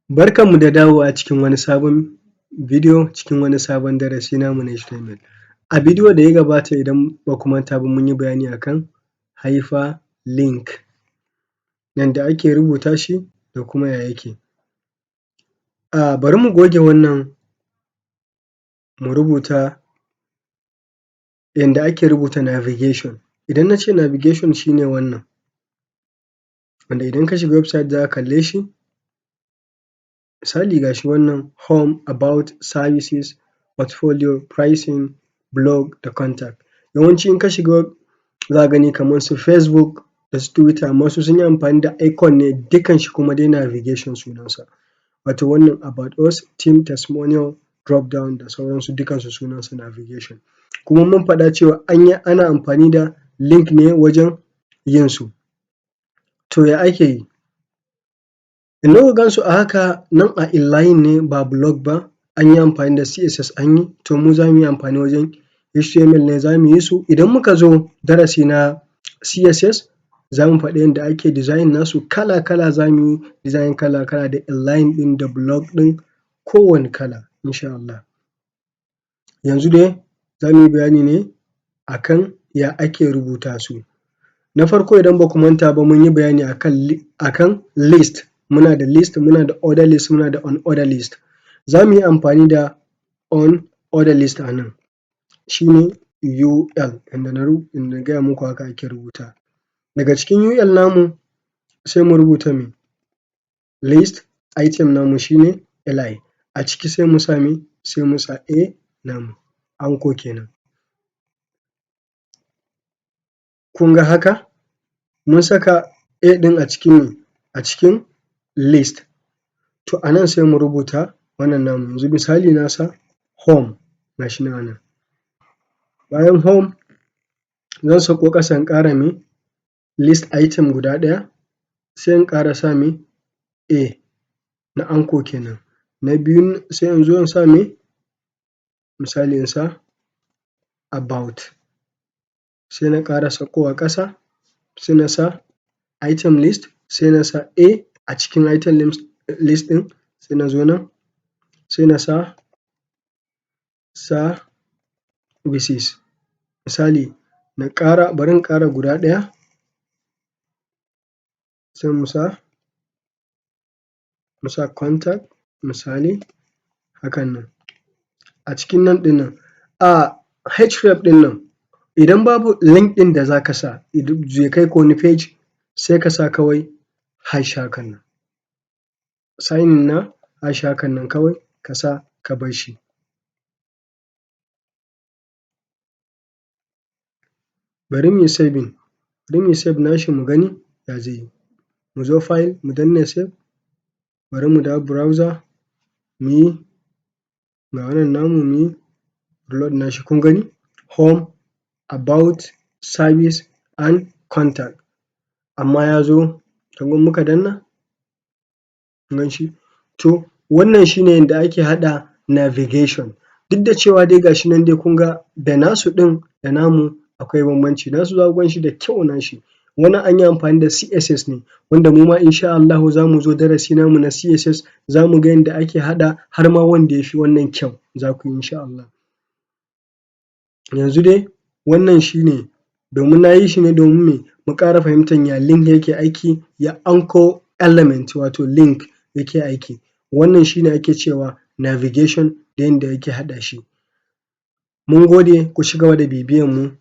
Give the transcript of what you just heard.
Barkanmu da dawowa cikin wani sabon bidiyo, cikin wani sabon darasi namu na HTML. A bidiyo da ya gabata, idan ba ku manta ba, mun yi bayani akan hyperlink, yanda ake rubuta shi da kuma ya yake. Bari mu goge wannan, mu rubuta yanda ake rubuta navigation. Idan na ce navigation, shi ne wannan, wanda idan ka shiga website za ka kalle shi. Misali, ga shi wannan: home, about, services, portfolio, pricing, blog da contact. Yawanci in ka shiga za ka gani kamar su Facebook da su Twitter, amma su sun yi amfani da icon ne dukan shi, kuma dai navigation sunansa. Wato wannan about us, team, testimonial, drop down da sauransu, dukansu sunansu navigation. Kuma mun faɗa cewa ana amfani da link ne wajen yin su. To, ya ake yi? Idan kuka gan su a haka nan, a inline ne ba block ba, an yi amfani da CSS an yi. To, mu za mu yi amfani wajen HTML ne za mu yi su. Idan muka zo darasi na CSS, za mu faɗi yanda ake design nasu kala-kala, za mu yi design kala-kala, da inline ɗin da block ɗin, kowane kala insha Allah. Yanzu dai za mu yi bayani ne akan ya ake rubuta su. Na farko, idan ba ku manta ba, mun yi bayani akan list. Muna da list, muna da order list, muna da unordered list. Za mu yi amfani da unordered list a nan, shi ne UL, yanda na gaya muku haka ake rubutawa. Daga cikin UL namu sai mu rubuta me? List item namu, shi ne li. A ciki sai mu sa me? Sai mu sa a namu, anchor kenan. Kun ga haka mun saka a ɗin a cikin me? A cikin list. To, a nan sai mu rubuta wannan namu. Yanzu misali, na sa home, ga shi nan a nan. Bayan home, zan sauko ƙasa in ƙara me? List item guda ɗaya, sai in ƙara sa me? A na anchor kenan. Na biyu, sai in zo in sa me? Misali, in sa about, sai na ƙara saukowa ƙasa, sai na sa item list, sai na sa a a cikin item list ɗin, sai na zo nan, sai na sa services. Misali, na ƙara, bari in ƙara guda ɗaya, sai mu sa contact, misali hakan nan. A cikin nan ɗin nan, a href ɗin nan, idan babu link ɗin da za ka sa zai kai ka wani page, sai ka sa kawai hash hakan nan, sign na hash hakan nan, kawai ka sa ka bar shi. Bari mu yi saving, bari mu yi save nashi mu gani ya zai yi. Mu zo file, mu danna save, bari mu dawo browser, mu yi ga wannan namu, mu yi reload nashi. Kun gani: home, about, service and contact. Amma ya zo kun ga muka danna, kun gan shi. To, wannan shi ne yanda ake haɗa navigation. Duk da cewa dai ga shi nan dai, kun ga da nasu ɗin da namu akwai bambanci. Nasu za ku gan shi da kyau nashi. Wannan an yi amfani da CSS ne, wanda mu ma insha Allahu za mu zo darasi namu na CSS, za mu ga yanda ake haɗa har ma wanda ya fi wannan kyau za ku yi insha Allah. Yanzu dai wannan shi ne, domin na yi shi ne domin me? Mu ƙara fahimtar ya link yake aiki, ya anchor element, wato link, yake aiki. Wannan shi ne ake cewa navigation da yanda ake haɗa shi. Mun gode, ku cigaba da bibiyan mu.